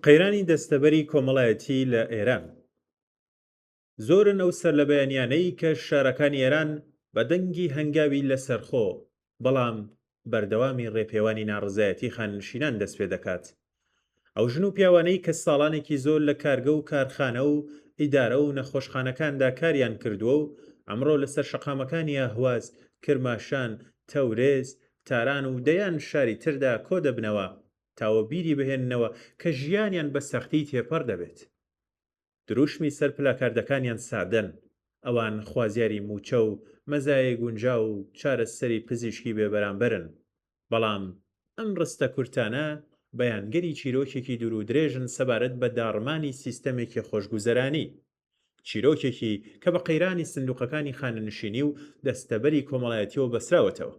قەیرانی دەستەبەری کۆمەڵایەتی لە ئێران. زۆرن ئەو سەرلەبەیانیانەی کە شارەکانی ئێران بە دەنگی هەنگاوی لەسەرخۆ بەڵام بەردەوامی ڕێپێوانی ناڕەزایەتی خانەنشینان دەست پێ دەکات. ئەو ژن و پیاوانەی کە ساڵانێکی زۆر لە کارگە و کارخانە و ئیدارە و نەخۆشخانەکاندا کاریان کردووە و ئەمڕۆ لەسەر شەقامەکانی ئەهواز، کرماشان، تەورێز، تاران و دەیان شاری تردا کۆ دەبنەوە تا وەبیری بهێننەوە کە ژیانیان بە سەختی تێپەڕ دەبێت. دروشمی سەر پلاکاردەکانیان سادەن، ئەوان خوازیاری مووچە و مەزایای گونجاو و چارەسەری پزیشکی بێبەرامبەرن. بەڵام ئەم ڕستە کورتانە بەیانگەری چیرۆکێکی دوورودرێژن سەبارەت بە داڕمانی سیستەمێکی خۆشگوزەرانی. چیرۆکێکی کە بە قەیرانی سندوقەکانی خانەنشینی و دەستەبەری کۆمەڵایەتیەوە بەستراوەتەوە.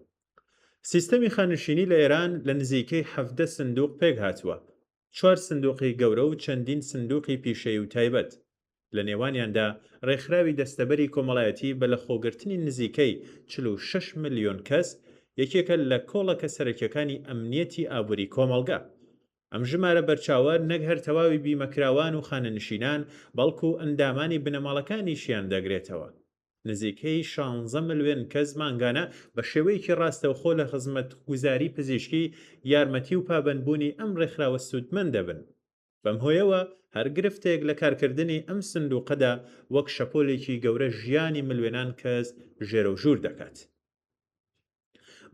سیستەمی خانەنشینی لە ئێران لە نزیکەی 17 سندوق پێکهاتووە، چوار سندوقی گەورە و چەندین سندوقی پیشەیی و تایبەت. لە نێوانیاندا ڕێکخراوی دەستەبەری کۆمەڵایەتی بە لەخۆگرتنی نزیکەی 46 ملیۆن کەس، یەکێکە لە کۆڵەکە سەرەکیەکانی ئەمنیەتی ئابووری کۆمەڵگە. ئەم ژمارە بەرچاوە نەک هەر تەواوی بیمەکراوان و خانەنشینان، بەڵکو ئەندامانی بنەماڵەکانیشیان دەگرێتەوە. نزیکەی شانزە ملوێن کەس مانگانە بە شێوەیەکی ڕاستەوخۆ لە خزمەتگوزاری پزیشکی، یارمەتی و پابەندبوونی ئەم ڕێکخراوە سوودمەند دەبن. بەم هۆیەوە هەر گرفتێک لە کارکردنی ئەم سندووقەدا وەک شەپۆلێکی گەورە ژیانی ملوێنان کەس ژێرەوژوور دەکات.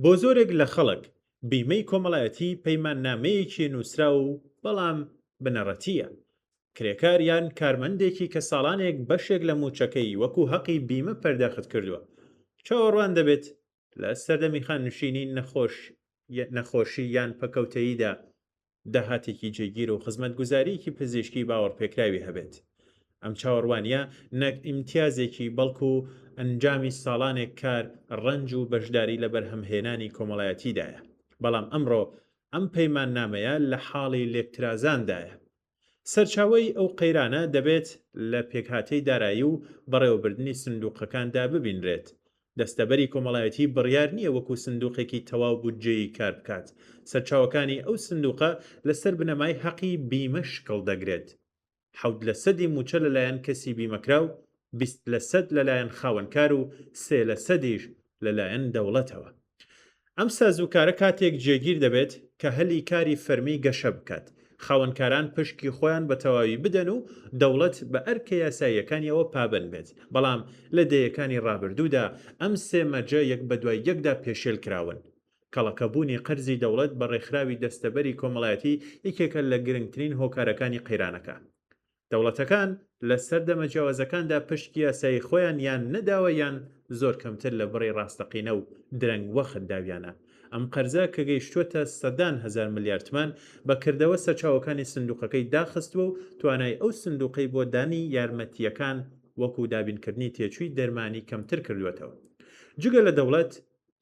بۆ زۆرێک لە خەڵک، بیمەی کۆمەڵایەتی پەیماننامەیەکی نووسراو و بەڵام بنەڕەتییە. کرێکار یان کارمەندێکی کە ساڵانێک بەشێک لە مووچەکەی وەکو هەقی بیمە پەرداخت کردووە، چاوەڕوان دەبێت لە سەردەمی خانەنشینی نەخۆشی یان پەکەوتەییدا داهاتێکی جێگیر و خزمەتگوزارییەکی پزیشکی باوەڕپێکراوی هەبێت. ئەم چاوەڕوانییە نەک ئیمتیازێکی بەڵکو ئەنجامی ساڵانێک کار، ڕەنج و بەشداری لە بەرهەمهێنانی کۆمەڵایەتیدایە. بەڵام ئەمڕۆ ئەم پەیماننامەیە لە حاڵی لێکترازاندایە. سەرچاوەی ئەو قەیرانە دەبێت لە پێکهاتەی دارایی و بەڕێوەبردنی سندوقەکاندا ببینرێت. دەستەبەری کۆمەڵایەتی بڕیار نییە وەکو سندوقێکی تەواو بودجەیی کار بکات. سەرچاوەکانی ئەو سندوقە لەسەر بنەمای هەقی بیمە شکڵ دەگرێت. حەوت لەسەدی مووچە لەلایەن کەسی بیمەکراو، 20 لەسەد لەلایەن خاوەنکار و سێ لەسەدیش لەلایەن دەوڵەتەوە. ئەم سازوکارە کاتێک جێگیر دەبێت کە هەلی کاری فەرمی گەشە بکات، خاوەنکاران پشکی خۆیان بە تەواوی بدەن و دەوڵەت بە ئەرکە یاساییەکانیەوە پابەند بێت، بەڵام لە دەیەکانی ڕابردوودا ئەم سێ مەرجە یەک بەدوای یەکدا پێشێل کراون. کەڵەکەبوونی قەرزی دەوڵەت بە ڕێکخراوی دەستەبەری کۆمەڵایەتی یەکێکە لە گرنگترین هۆکارەکانی قەیرانەکە. دەوڵەتەکان لە سەردەمە جیاوازەکاندا پشکی یاسایی خۆیان یان نەداوە یان زۆر کەمتر لە بڕی ڕاستەقینە و درەنگ وەخت داویانە. ئەم قەرزە کە گەیشتووەتە سەدان هەزار ملیار تمەن، بە کردەوە سەرچاوەکانی سندوقەکەی داخستووە و توانای ئەو سندوقەی بۆ دانی یارمەتییەکان وەکو دابینکردنی تێچووی دەرمانی کەمتر کردووەتەوە. جگە لە دەوڵەت،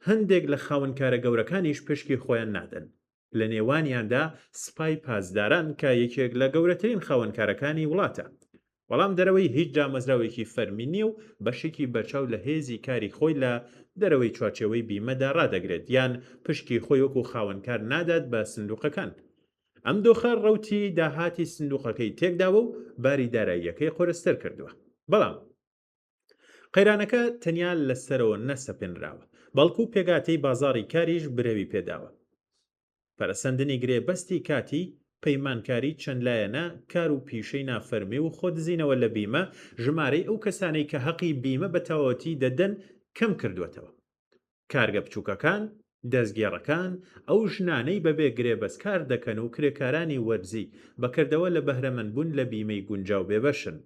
هەندێک لە خاوەنکارە گەورەکانیش پشکی خۆیان نادەن. لە نێوانیاندا سپای پاسداران کە یەکێک لە گەورەترین خاوەنکارەکانی وڵاتە. وەڵام دەرەوەی هیچ دامەزراوێکی فەرمی نییە و بەشێکی بەرچاو لە هێزی کاری خۆی لە دەرەوەی چوارچێوەی بیمەدا ڕادەگرێت یان پشکی خۆی وەکو خاوەنکار نادات بە سندوقەکان. ئەم دۆخە ڕەوتی داهاتی سندوقەکەی تێکداوە و باری داراییەکەی قورستر کردووە. بەڵام. قەیرانەکە تەنیا لە سەرەوە نەسەپێنراوە، بەڵکو پێکهاتەی بازاڕی کاریش برەوی پێداوە. پەرەسەندنی گرێبەستی کاتی، پەیمانکاری چەندلایەنە، کار و پیشەی نافەرمی و خۆدزینەوە لە بیمە، ژمارەی ئەو کەسانەی کە هەقی بیمە بە تەواوەتی دەدەن کەم کردووەتەوە. کارگە بچووکەکان، دەستگێڕەکان، ئەو ژنانەی بەبێ گرێبەست کار دەکەن و کرێکارانی وەرزی، بە کردەوە لە بەهرەمەندبوون لە بیمەی گونجاو بێبەشن.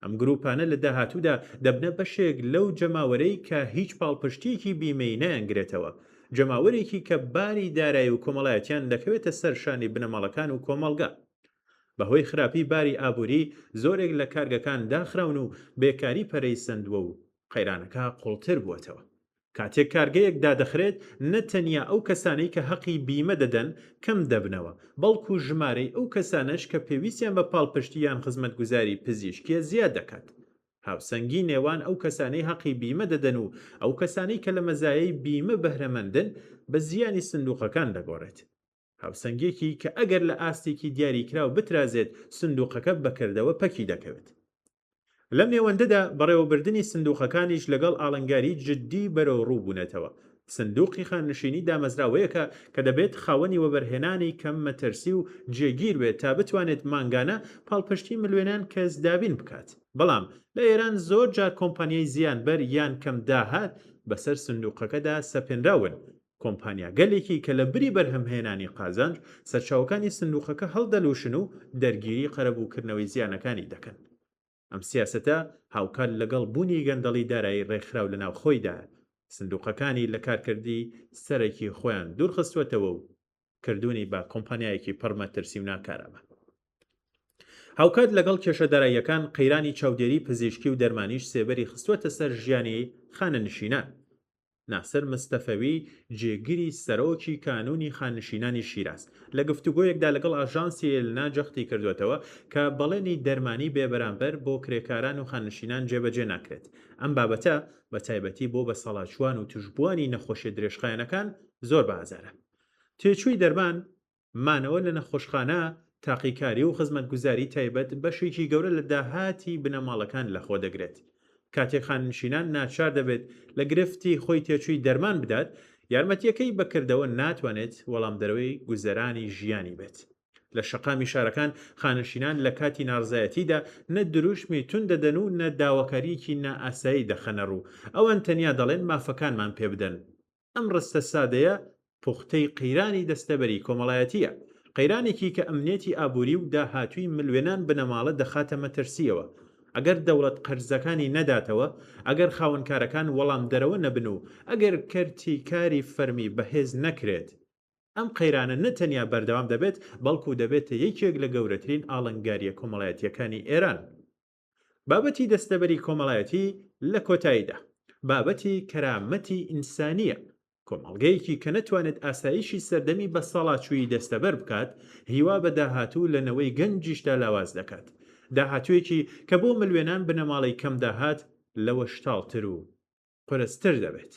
ئەم گرووپانە لە داهاتوودا دەبنە بەشێک لەو جەماوەرەی کە هیچ پاڵپشتییەکی بیمەیی نایانگرێتەوە، جەماوەرێکی کە باری دارایی و کۆمەڵایەتیان دەکەوێتە سەر شانی بنەماڵەکان و کۆمەڵگە. بەهۆی خراپی باری ئابووری زۆرێک لە کارگەکان داخراون و بێکاری پەرەی سەندووە و قەیرانەکە قوڵتر بووەتەوە. کاتێک کارگەیەک دادەخرێت، نە تەنیا ئەو کەسانەی کە هەقی بیمە دەدەن کەم دەبنەوە، بەڵکو ژمارەی ئەو کەسانەش کە پێویستیان بە پاڵپشتی یان خزمەتگوزاری پزیشکییە زیاد دەکات. هاوسەنگی نێوان ئەو کەسانەی هەقی بیمە دەدەن و ئەو کەسانەی کە لە مەزایای بیمە بەهرەمەندن بە زیانی سندوقەکان دەگۆڕێت. هاوسەنگییەکی کە ئەگەر لە ئاستێکی دیاریکراو بترازێت سندوقەکە بەکردەوە پەکی دەکەوێت. لەم نێوەندەدا بەڕێوەبردنی سندوقەکانیش لەگەڵ ئاڵنگاری جددی بەرەوڕوو بوونەتەوە. سندوقی خانەنشینی دامەزراوەیەکە کە دەبێت خاوەنی وەبەرهێنانی کەم مەترسی و جێگیر بێت تا بتوانێت مانگانە پاڵپشتی ملیۆنان کەس دابین بکات. بەڵام لە ئێران زۆر جار کۆمپانیای زیانبەر یان کەم داهات بەسەر سندوقەکەدا سەپێنراون، کۆمپانیاگەلێکی کە لە بری بەرهەمهێنانی قازانج، سەرچاوەکانی سندوقەکە هەڵدەلوشن و دەرگیری قەرەبووکردنەوەی زیانەکانی دەکەن. ئەم سیاسەتە هاوکات لەگەڵ بوونی گەندەڵی دارایی ڕێکخراو لە ناوخۆیدا، سندوقەکانی لە کارکردی سەرەکی خۆیان دوورخستووەتەوە و کردوونی بە کۆمپانیایەکی پڕ مەترسی و ناکارامە. هاوکات لەگەڵ کێشە داراییەکان، قەیرانی چاودێری پزیشکی و دەرمانیش سێبەری خستووەتە سەر ژیانی خانەنشینان. ناسر مستەفەوی، جێگری سەرۆکی کانوونی خاننشینانی شیراز، لە گفتوگۆیەکدا لەگەڵ ئاژانسی ئێلنا جەختی کردووەتەوە کە بەڵێنی دەرمانی بێبەرامبەر بۆ کرێکاران و خاننشینان جێبەجێ ناکرێت. ئەم بابەتە بە تایبەتی بۆ بەساڵاچووان و تووشبووانی نەخۆشیە درێژخایەنەکان زۆر بە ئازارە. تێچووی دەرمان مانەوە لە نەخۆشخانە، تاقیکاری و خزمەتگوزاری تایبەت بەشێکی گەورە لە داهاتی بنەماڵەکان لەخۆدەگرێت. کاتێک خانەنشینان ناچار دەبێت لە گرفتی خۆی تێچووی دەرمان بدات، یارمەتییەکەی بە کردەوە ناتوانێت وەڵامدەرەوەی گوزەرانی ژیانی بێت. لە شەقامی شارەکان خانەنشینان لە کاتی ناڕزایەتیدا نە دروشمی توند دەدەن و نە داواکارییەکی نائاسایی دەخەنەڕوو. ئەوان تەنیا دەڵێن مافەکانمان پێبدەن. ئەم ڕستە سادەیە پوختەی قەیرانی دەستەبەری کۆمەڵایەتییە، قەیرانێکی کە ئەمنیەتی ئابووری و داهاتووی ملوێنان بنەماڵە دەخاتە مەترسییەوە. ئەگەر دەوڵەت قەرزەکانی نەداتەوە، ئەگەر خاوەنکارەکان وەڵامدەرەوە نەبن و ئەگەر کەرتی کاری فەرمی بەهێز نەکرێت، ئەم قەیرانە نە تەنیا بەردەوام دەبێت، بەڵکوو دەبێتە یەکێک لە گەورەترین ئاڵنگارییە کۆمەڵایەتییەکانی ئێران. بابەتی دەستەبەری کۆمەڵایەتی لە کۆتاییدا، بابەتی کەرامەتی ئینسانییە. کۆمەڵگەیەکی کە نەتوانێت ئاسایشی سەردەمی بەساڵاچوویی دەستەبەر بکات، هیوا بە داهاتوو لە نەوەی گەنجیشدا لاواز دەکات. داهاتوویەکی کە بۆ ملوێنان بنەماڵەی کەمداهات لەوەش تاڵتر و قورستر دەبێت.